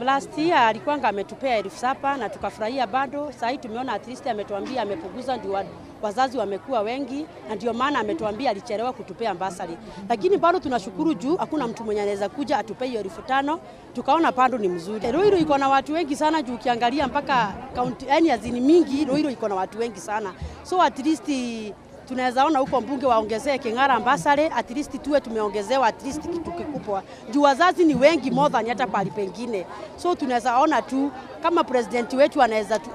Last year alikuwanga ametupea 7,000 na tukafurahia bado. Sasa hii tumeona at least ametuambia amepunguza, ndio wazazi wamekuwa wengi, na ndio maana ametuambia alichelewa kutupea bursary, lakini bado tunashukuru juu hakuna mtu mwenye anaweza kuja atupee hiyo 5,000. Tukaona bado ni mzuri. Ruiru iko na watu wengi sana juu ukiangalia mpaka kaunti, yani azini mingi, Ruiru iko na watu wengi sana, so at least tunaweza ona huko mbunge waongezee King'ara bursary, at least tuwe tumeongezewa at least kitu kikubwa juu wazazi ni wengi more than hata pali pengine. So tunaweza ona tu kama president wetu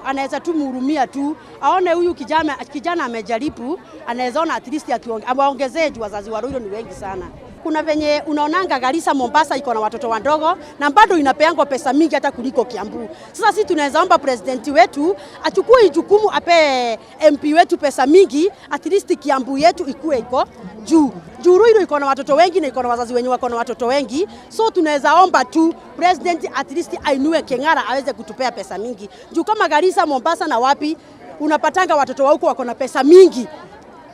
anaweza tu mhurumia tu aone huyu kijana amejaribu, anaweza ona at least awaongezee juu wazazi wa Ruiru ni wengi sana. Kuna venye unaonanga Garissa, Mombasa iko na watoto wadogo na bado inapeangwa pesa mingi hata kuliko Kiambu. Sasa sisi tunaweza omba president wetu achukue jukumu, ape MP wetu pesa mingi, at least Kiambu yetu ikue iko juu. Juu Ruiru iko na watoto wengi na iko na wazazi wenye wako na watoto wengi, so tunaweza omba tu president at least ainue King'ara aweze kutupea pesa mingi. Juu kama Garissa, Mombasa na wapi unapatanga watoto wa huko wako na pesa mingi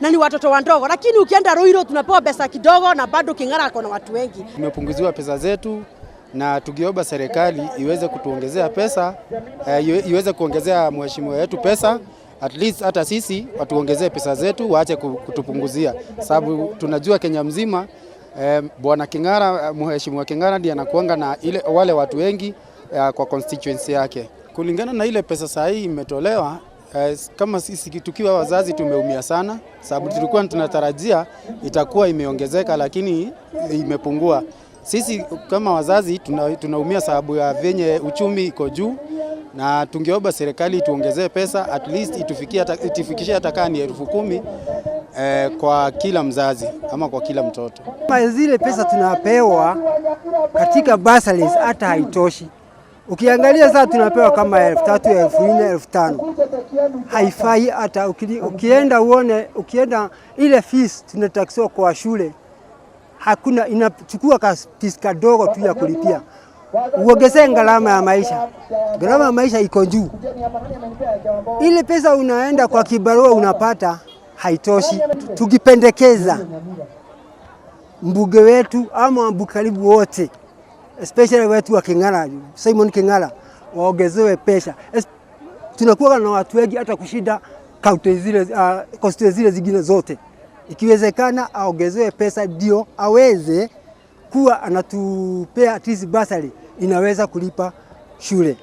na ni watoto wadogo, lakini ukienda Ruiru tunapewa pesa kidogo na bado King'ara ako na watu wengi. Tumepunguziwa pesa zetu na tukiomba serikali iweze kutuongezea pesa, iweze kuongezea mheshimiwa wetu pesa at least hata sisi watuongezee pesa zetu, waache kutupunguzia, sababu tunajua Kenya mzima, bwana King'ara, mheshimiwa King'ara ndiye anakuanga na ile wale watu wengi kwa constituency yake. Kulingana na ile pesa saa hii imetolewa, kama sisi tukiwa wazazi tumeumia sana, sababu tulikuwa tunatarajia itakuwa imeongezeka, lakini imepungua. Sisi kama wazazi tunaumia sababu ya venye uchumi iko juu, na tungeomba serikali tuongezee pesa at least itufikishie hata kama ni 10,000 kwa kila mzazi ama kwa kila mtoto. Zile pesa tunapewa katika bursaries hata haitoshi. Ukiangalia sasa tunapewa kama 3,000, 4,000, 5,000, haifai hata ukienda uone, ukienda ile fees tunataxiwa kwa shule hakuna, inachukua ka fees kadogo tu ya kulipia, uongezee gharama ya maisha. Gharama ya maisha iko juu. Ile pesa unaenda kwa kibarua unapata haitoshi. Tukipendekeza mbunge wetu ama wabunge karibu wote, especially wetu wa King'ara, Simon King'ara, waongezewe pesa. Tunakuwa na watu wengi hata kushinda kaunti zile, constituency zile zingine zote. Ikiwezekana aongezewe pesa ndio aweze kuwa anatupea at least bursary inaweza kulipa shule.